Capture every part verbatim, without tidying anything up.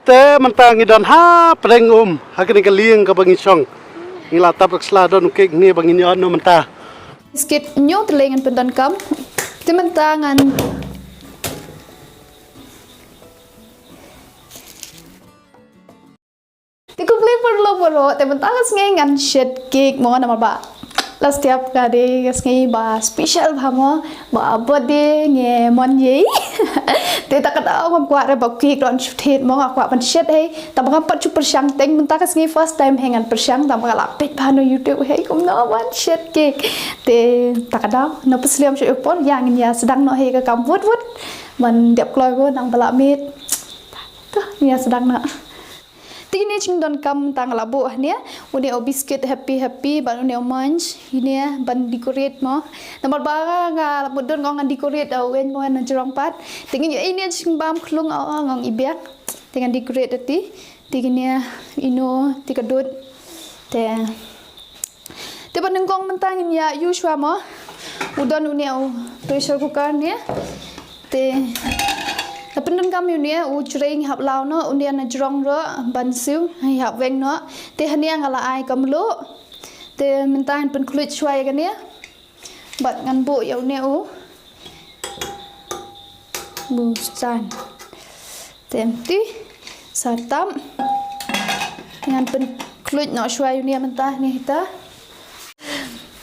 Te mynta ngi don ha pdeng um, ha kane ka lieng kaba ngi shong. Ngi la tap rak sla don u kek ne ba ngi ïoh noh mynta. Skit ñiew te lei ngan pyndonkam. Te mynta ngan Te khublei paralok baroh, te mynta ka sngi ngan shet cake mo namar ba la step ka dei ka sngi ba special bha mo, ba birthday ngi mon ïa i. Te ta ka daw ngam kwah re ba cake don shu thied mo, nga kwah ban shet hei. Tang ba ngam pat shu pyrshang teng, mynta ka sngi first time hei ngan pyrshang, tang ba nga la peit bha na YouTube hei kumno ban shet cake. Te ta ka daw na pyrshang shu ïa por ïa ngin ïa sdang noh hei ka kam wut wut ban dep kloi ko nang ba la miet. Te ngin ïa sdang noh. Te kine jingdonkam tang la buh hane, une u biscuit Happy Happy bad une u Munch, ine ban decorate mo. Namar ba nga, nga la mut don ngong ngan decorate u weng mo na jrong pat. Te ngin ïoh ine jingbam khlung o ngong i biak. Te ngan decorate te. Te kine ino te ka dud. Te Te ba nyngkong mynta ngin ïa ïoh shuwa mo. U don une u pressure cooker ne. Te la pyndonkam ïa une u jrei ngi hap law noh, une na jrong ruh ban siew ngi hap weng noh. Te hane nga la ai ka mluh. Te mynta ngan pynkhluit shuwa ïa kane. Bad ngan buh ïa une u Buh san. Te em ti sa tam. Ngan pynkhluit noh shuwa ïa une mynta ne hita.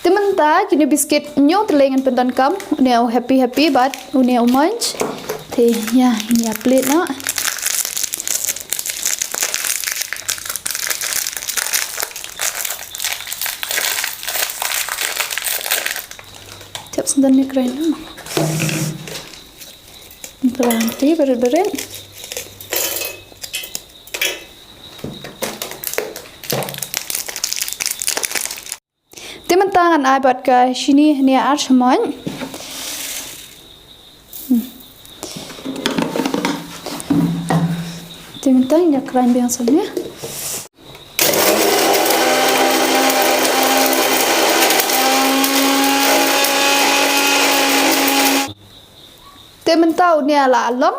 Te mynta kine biscuit ñiew te lei ngan pyndonkam, une u Happy Happy bad une u Munch. Te ïa, ïa plate noh. Tiap sendal ni keren. Berhenti berit-berit. Te mynta ngan ai bad ka shini ne ar shamoin. Hmm. Te mynta ïa kren biang sini. Te mynta une la long,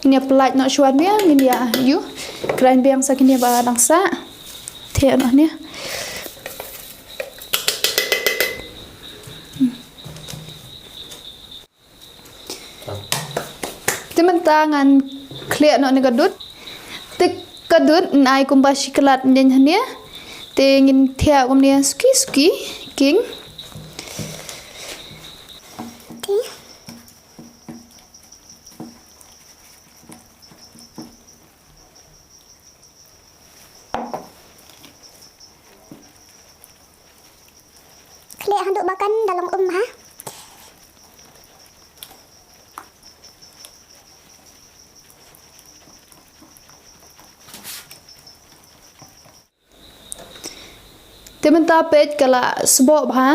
ngin ïa pynlait noh shuwa ne, ngin ïa ïoh, kren biang sa kine ba dang sah. Te noh ne. Te mynta ngan khleh noh ne ka dud. Te ka dud ngan ai kumba shi klat ngan hane. Te ngin thiah kumne suki suki king. Khleh haduh ba kan da long um ha. Te mynta peit ka la sboh bha.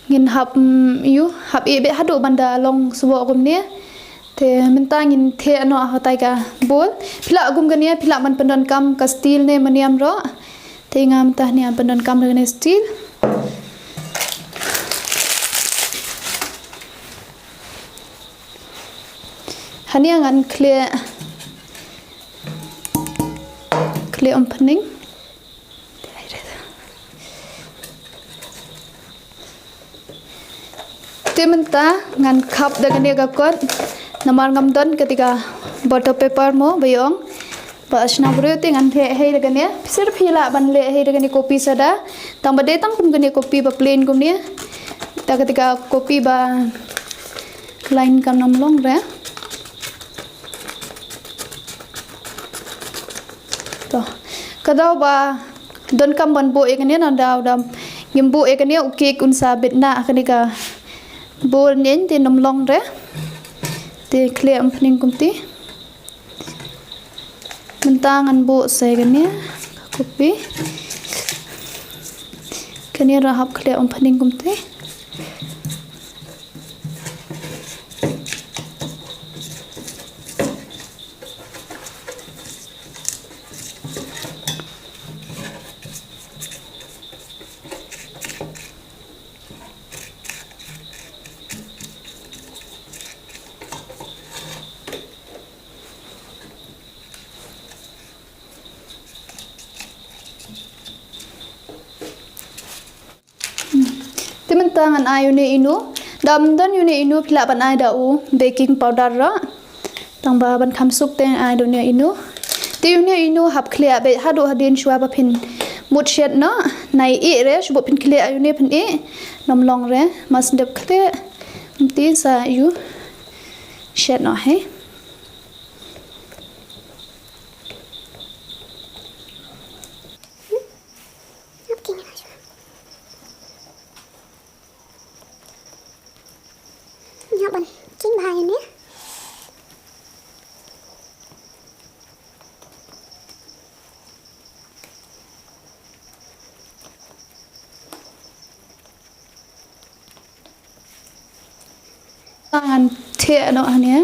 Ngin hap, mm, ïoh, hap ïeh beit haduh ban da long sboh kumne. Te mynta ngin thiah noh ha katai ka bowl. Phi lah kum kane, phi lah ban pyndonkam ka steel ne ma niam ruh. Te nga mynta hane pyndonkam da kane steel. Hane ngan khleh, khleh opening. Te mynta ngan khap da kane ka kot. Namar ngam don kata ka butter paper mo ba ïong. Ba shna briew te ngan leh hei da kane. Sir phi lah ban leh hei da kane copy sa da. Tang ba dei tang kum kane copy ba plain kumne. Da kata ka copy ba line kam nam long re. To. Ka daw ba donkam ban buh ïa kane na daw da ngim buh ïa kane u cake un sa bit na kane ka bowl ngan te nam long re. Te khleh opening kumte. Mynta ngan buh sa ïa kane ka copy. Kane ruh hap khleh opening kumte. Tang ngan ai une inu. Da ym don une inu phi lah ban ai da u baking powder ruh. Tang ba ban kham suk te ai da une inu. Te une inu hap khlieh beit haduh hadien shuwa ba phin mut shet noh. Nai ih re shu bud phin khlieh une phin ih. Ym long re mas dep khlieh. Te sa ïoh shet noh he. Nyoh ban king bha ïa ne. Ngan thiah noh hangne.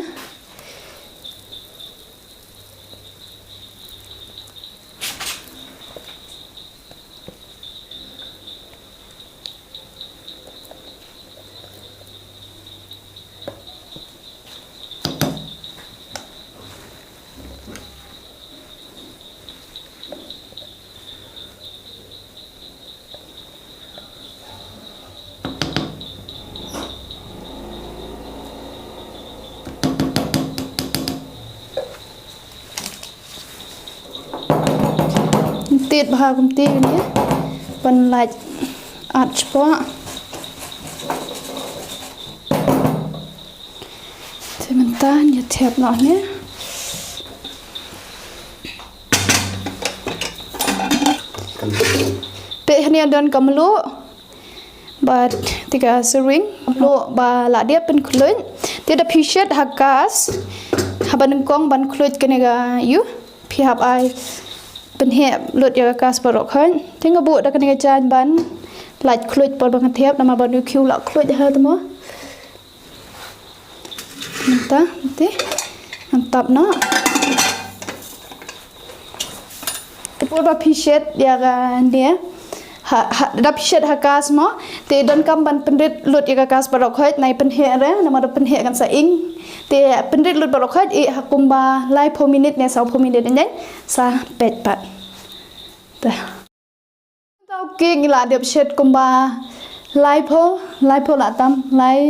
Tied bha kumta ne. Ban lait at spot. Te mynta ngi thied noh ne. Te hangne don ka mluh. Bad te ka syring. Mluh ba la dep pynkhluit. Te da phi shet ha gas. Haba nyngkong ban khluit kane ka ïu. Phi hap ai pynheh lut ïa ka gas baroh khoit. Te nga buh da kane ka jaiñ ban lait khluit por ba nga thied namar ba u khiew la khluit ha te mo. Mynta te ngan tap noh. Te por ba phi shet ïa kane ha, ha, da phi shet ha gas mo. Te donkam ban pynrit lut ïa ka gas baroh khoit nai pynheh re namar da pynheh kan sa ing. Te pynrit lut baroh khoit ïa ha kumba laiphew minit ne sawphew minit ne sa peit pat. Te. Tau ki ngi la dep shet kumba laiphew, laiphew la tam, lai,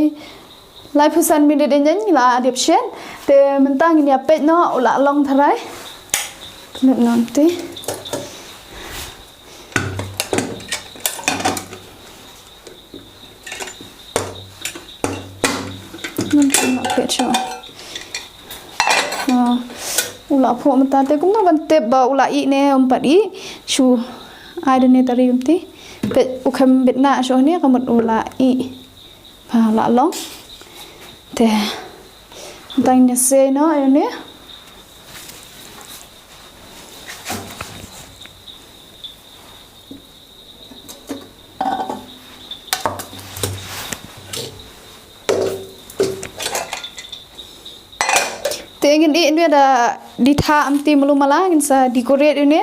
laiphew san minit ïa ngi la dep shet. Te mynta ngin ïa peit noh u la long tharai. Pynlut noh te. Ngan pynlut peit shuh. Ah, u la phuh mynta te kumno ban tip ba u la ih ne um pat ih. Shu ai da ne tari um te. Peit u khem bit na shuh ne ka mut u la ih. Ba u la long. Te. Tang ne se no ïa ne. Te ngin ih ïa une da ditha am te malu mala ngin sa decorate ïa une.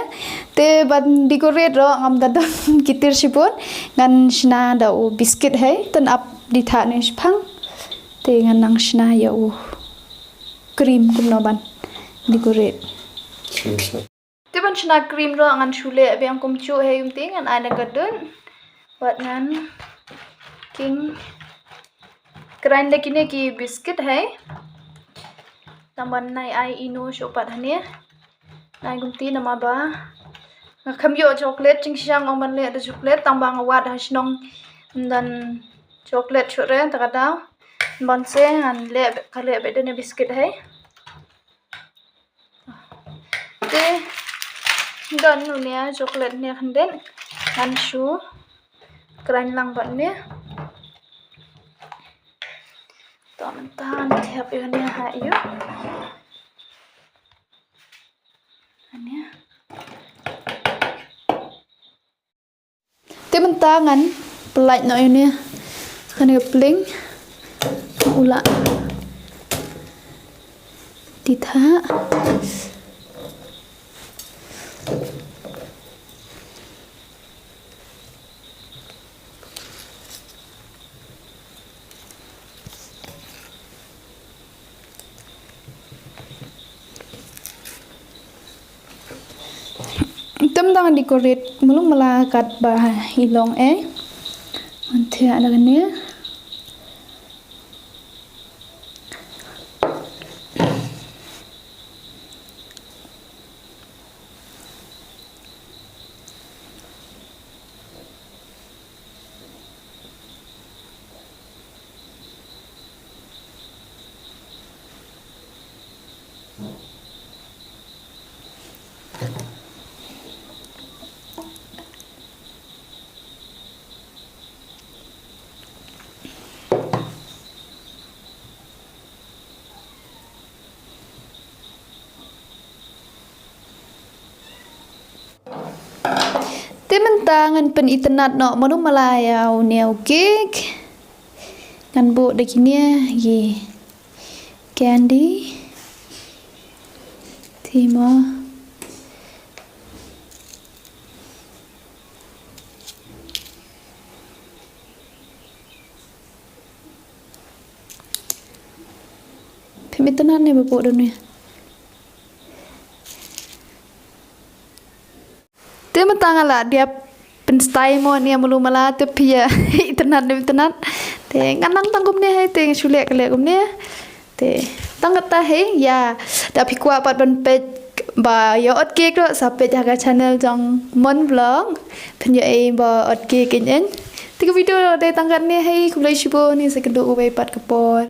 Te ban decorate ruh ngam da don ki tir shibun ngan shna da u biscuit hei. Tang ap ditha ïa une shiphang. Te ngan nang shna ïa u cream kumno ban decorate. Te ban shna cream ruh ngan shu leh biang kumjuh hei um te ngan ai na ka dun. Bad ngan king grind da kine ki biscuit hei. Tang ban nai ai ino shuh pat hangne. Nai kumta namar ba nga khlem ïoh chocolate, jingshisha nga ong ban leh da chocolate tang ba nga wad ha shnong ym don chocolate shuh re, ta ka daw ban se ngan leh, ka leh beit da ne biscuit hei. Te don une chocolate ne khyndiat ngan shu grind lang bad une. To mynta ngan thiap ïa une ha ïu. Une. Te mynta ngan pynlait noh ïa une. Kane ka pliang u la ditha. Te mynta ngan decorate mulu mala katba i long eh. Ngan thiah da kane. Te mynta ngan pynitynnad noh mano malai ïa une u cake. Ngan buh da kine ki candy. Te mo. Phi mi tnat ne ba buh da une. Te mynta nga la dep pynstyle mo ne mulu mala te phi ïa i tnat ne tnat. Te ngan nang tang kumne hai te shu leh ka leh kumne. Te tang kata hi ïa da phi kwah pat ban peit ba ïa ot cake ruh sa peit ha ka channel jong Mon Vlog. Phin ïa ei ba ot cake in in. Te ka video dei tang katne hi, khublei shibun, ngin sa ïakynduh kawei pat ka por.